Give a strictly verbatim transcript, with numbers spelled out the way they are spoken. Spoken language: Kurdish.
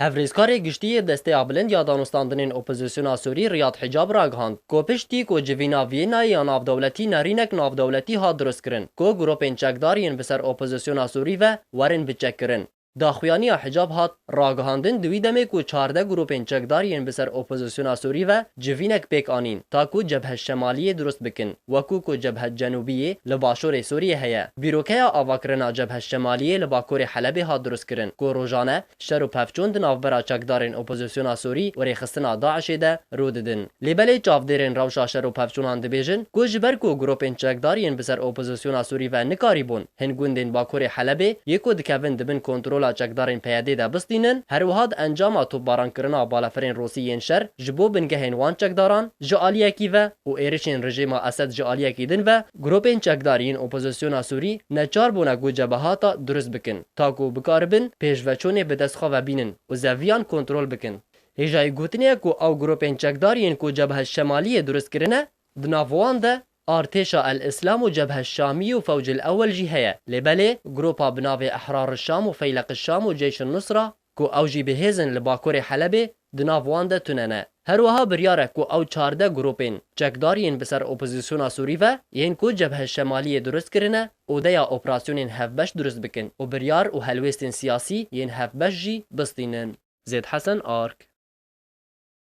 Hevrêzkarê giştî yê Desteya Bilind ya Danûstandinên Opozisyona Sûrî Riyad Hicab ragihand ku piştî ku civîna Vîyenayê ya navdewletî nerînek navdewletî hat dirustkirin ku grûpên çekdar yên bi ser opozisyona Sûrî ve werin biçekkirin. Daxuyaniya Hicab hat ragihandin di wî demê ku çardeh grûpên çekdar yên bi ser opozisyona Sûrî ve civînek pêk anîn ta ku Cebhe Şemaliyê dirust bikin, wekû ku Cebhe Cenûbiyê li başûrê Sûriyê heye. Bîrokeya avakirina Cebhe Şemaliyê li bakurê Helebê hat dirustkirin ku rojane şer û pevçûn di navbera çekdarên opozisyona Sûrî û rêxistina DAIŞê de rû didin. Lê belê çavdêrên rewşa şer û pevçûnan dibêjin ku ji ber ku grûpên çekdar yên bi ser opozisyona Sûrî ve nikarîbûn hin gundên bakurê Helebê yê ku dikevin di bin kontrola çekdarên P Y D'ê de bistînin, her wiha di encama topbarankirina balafirên Rûsî yên şer ji bo bingehên wan çekdaran ji aliyekî ve û êrişên rejîma Esed ji aliyekî din ve, grûpên çekdar yên opozisyona Sûrî neçar bûne ku cebehata dirust bikin, ta ku bikaribin pêşveçûnê bi dest xwe ve bînin û zeviyan kontrol bikin. Hêjayî gotinê ye ku ew grûpên çekdar yên ku Cebhe Şemaliyê dirust kirine, di nav wan de Artêşa El Îslam û Cebhe Şamî û Fewcil Ewel jî heye. Lê belê, grûpa bi navê Ehrar Şam û Feyleq Şam û Ceyş Nusra, ku ew jî bi hêz in li bakurê Helebê, di nav wan de tune ne. Her wiha biryar e ku ew çardeh grûpên çekdar yên bi ser opozisyona Sûrî ve, yên ku Cebhe Şemaliyê dirust kirine, odeya operasyonên hevbeş dirust bikin û biryar û helwêstên siyasî yên hevbeş jî bistînin. Zêd Hesen, Ark.